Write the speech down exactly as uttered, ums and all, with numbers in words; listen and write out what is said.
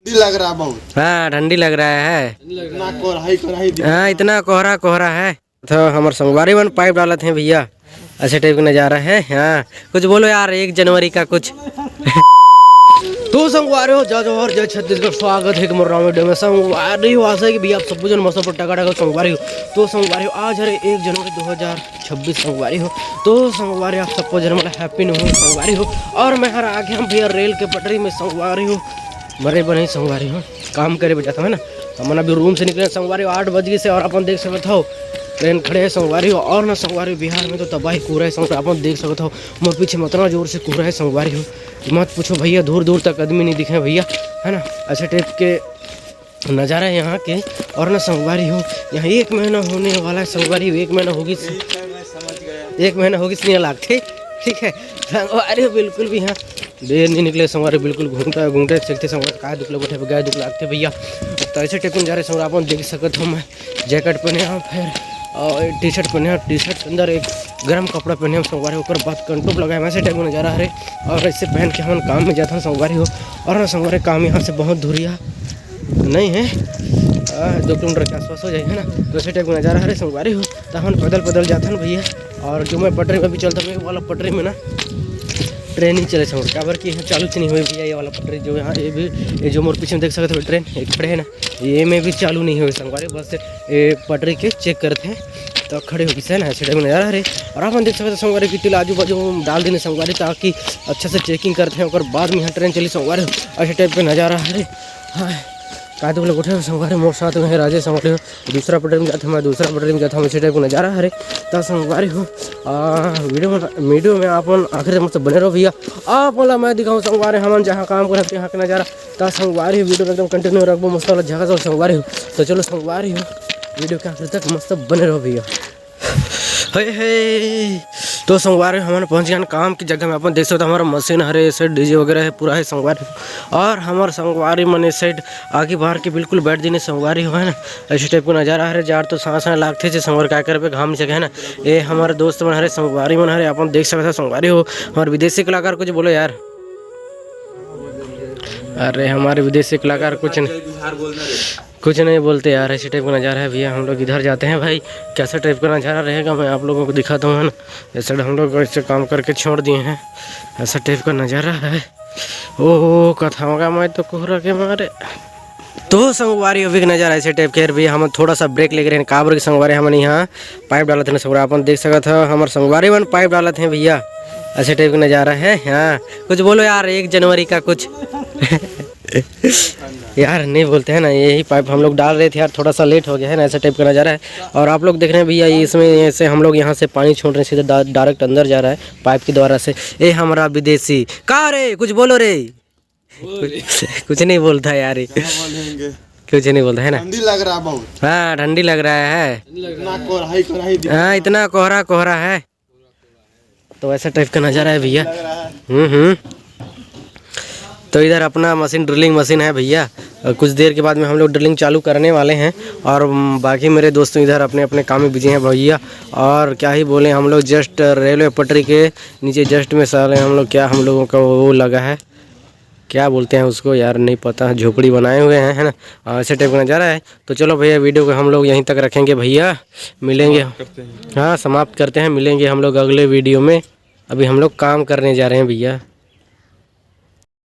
लग रहा बहुत। हाँ, ठंडी लग रहा है। इतना कोहरा ही कोहरा ही दिख रहा। हाँ, इतना कोहरा कोहरा है। तो हमर संगवारी मन पाइप डालत हैं भैया, ऐसे टाइप का नजारा है। हाँ, कुछ बोलो यार, एक जनवरी का कुछ। तो संगवारी हो, जय जोहार, जय छत्तीसगढ़, स्वागत है मोर नवा वीडियो में। संगवारी हो, आशा है कि भैया आप सब जन मस्त पर टकाटक संगवारी हो। तो संगवारी हो, आज हरे एक जनवरी दो हज़ार छब्बीस संगवारी हो। तो संगवारी आप सबको जन मला हैप्पी न्यू ईयर संगवारी हो। और मैं हर आगे हम भैया रेल के पटरी में संगवारी हो, मरे बने संगवारी हो, काम करे बजाता है ना। हमन अभी रूम से निकले संगवारी हो, आठ बज गए से, और अपन देख सकत हो ट्रेन खड़े है संगवारी हो। और ना संगवारी हो, बिहार में तो तबाही पूरा है संगवारी, अपन देख सकत हो मोर पीछे में इतना जोर से कोहरा है संगवारी हो कि मत पूछो भैया, दूर दूर तक आदमी नहीं दिखे भैया, है ना। ऐसे टाइप के नज़ारा है यहाँ के। और ना संगवारी हो, यहाँ एक महीना होने वाला है संगवारी हो, एक महीना होगी, एक महीना होगी नहीं लगते, ठीक है संगवारी हो। बिल्कुल भी यहाँ देर नहीं निकले संगवारी, बिल्कुल घूमता घूमते चलते संगवारी, काय दुख लगे, गए दुख लगते भैया। तो ऐसे टाइप के नज़ारा संगवारी अपन देख सकत हो, मैं जैकेट पहने हैं, फिर और टी शर्ट पहने हैं, टी शर्ट के अंदर एक गर्म कपड़ा पहने हैं संगवारी, ओकर बाद कंटोप लगाए, वैसे टाइप का नज़ारा हरे। और ऐसे पहन के हमन काम में जाथन संगवारी हो। और ना संगवारी, काम यहाँ से बहुत दूरिया नहीं है, आ, दो किलोमीटर के आसपास हो जाएगा ना। तो ऐसे टाइप का नज़ारा हरे संगवारी हो। तो हमन पैदल पैदल जाथन भैया। और जो मैं पटरी में भी चलता हूँ, ये वाला पटरी में ना ट्रेन ही चले संगवारी, काबर कि यहाँ चालू से नहीं हुई भैया। ये वाला पटरी जो यहाँ, ये भी, ये जो मोर पीछे में देख सकते हो ट्रेन, ये खड़े है ना, ये में भी चालू नहीं हुई संगवारी, बस ये पटरी के चेक करते हैं। तो खड़े हो गए ना, ऐसे टाइप नज़ारा हरे। और अपन देख सकते हो संगवारी कि तिल आजू बाजू डाल देने संगवारी, ताकि अच्छा से चेकिंग करते हैं, ओकर बाद में यहाँ ट्रेन चली संगवारी। ऐसे टाइप का नज़ारा हरे। हाँ, का तो बोले उठे संगवारी, मोर साथ में है राजेश संगवारी। दूसरा पटरी में जाते हैं, मैं दूसरा पटरी में जाता हूँ, इसी टाइप का नज़ारा हरे। तो संगवारी हो, आ, वीडियो में, वीडियो में आप मन आखिर तक मतलब बने रहो भैया। आप बोला मैं दिखाऊँ संगवारी, हमन जहाँ काम करते हैं, यहाँ का नज़ारा। तो संगवारी हो, वीडियो में एकदम कंटिन्यू रखबो, मस्त वाला जगह तो संगवारी हो। तो चलो संगवारी हो, वीडियो के आखिर तक मस्त बने रहो भैया। हे, हे। तो संगवारी हो, हमन पहुँच गए काम की जगह में, अपन देख सकते हो हमारा मशीन हरे, ऐसे डीजे वगैरह है, पूरा है संगवारी हो। और हमारे संगवारी मन इस साइड आगे बाहर के बिल्कुल बैठ देने संगवारी हो, है ना। ऐसे टाइप का नज़ारा हरे, जार तो सांस लागथे से संगवारी, का करबे, घाम जगह है ना। ये हमारे दोस्त मन हरे, संगवारी मन हरे, अपन देख सकते हो संगवारी हो। हमारे विदेशी कलाकार कुछ बोलो यार। अरे हमारे विदेशी कलाकार कुछ नहीं, कुछ नहीं बोलते यार। ऐसे टाइप का नज़ारा है भैया। हम लोग इधर जाते हैं भाई, कैसा टाइप का नज़ारा रहेगा मैं आप लोगों को दिखाता हूँ, है ना। ऐसे हम लोग ऐसे काम करके छोड़ दिए हैं, ऐसा टाइप का नज़ारा है। ओहो, कथाओं का मैं तो कोहरा के मारे। तो संगवारी हो, अभी के नज़ारा ऐसे टाइप के। भैया हम थोड़ा सा ब्रेक लेके रहे, काबर के संगवारी हमन यहाँ पाइप डालत हैं संगवारी, अपन देख सकत हो हमारे संगवारी मन पाइप डालत हैं भैया। ऐसे टाइप का नज़ारा है। हाँ, कुछ बोलो यार, एक जनवरी का कुछ। यार नहीं बोलते हैं ना, यही पाइप हम लोग डाल रहे थे यार, थोड़ा सा लेट हो गया है ना, ऐसा टाइप का नज़ारा है। और आप लोग देख रहे हैं भैया, ये इसमें ऐसे हम लोग यहाँ से पानी छोड़ रहे हैं, सीधा डा-, डायरेक्ट अंदर जा रहा है पाइप के द्वारा से। ए हमारा विदेशी, का रे, कुछ बोलो रे। कुछ, कुछ नहीं बोलता यार ये। क्या बोलेंगे? कुछ नहीं बोलता है ना। ठंडी लग रहा बहुत। हाँ, ठंडी लग रहा है। इतना कोहरा ही कोहरा ही दिख रहा है। हाँ, इतना कोहरा कोहरा है। तो ऐसा टाइप का नज़ारा है भैया। हम्म हम्म। तो इधर अपना मशीन, ड्रिलिंग मशीन है भैया। और कुछ देर के बाद में हम लोग ड्रिलिंग चालू करने वाले हैं। और बाकी मेरे दोस्तों इधर अपने अपने काम में बिजी हैं भैया। और क्या ही बोले, हम लोग जस्ट रेलवे पटरी के नीचे जस्ट में, साले हम लोग, क्या हम लोगों का वो लगा है, क्या बोलते हैं उसको यार, नहीं पता, झोपड़ी बनाए हुए हैं, है ना। और ऐसे टाइप का नज़ारा है। तो चलो भैया, वीडियो को हम लोग यहीं तक रखेंगे भैया, मिलेंगे। हाँ, समाप्त करते हैं, मिलेंगे हम लोग अगले वीडियो में। अभी हम लोग काम करने जा रहे हैं भैया।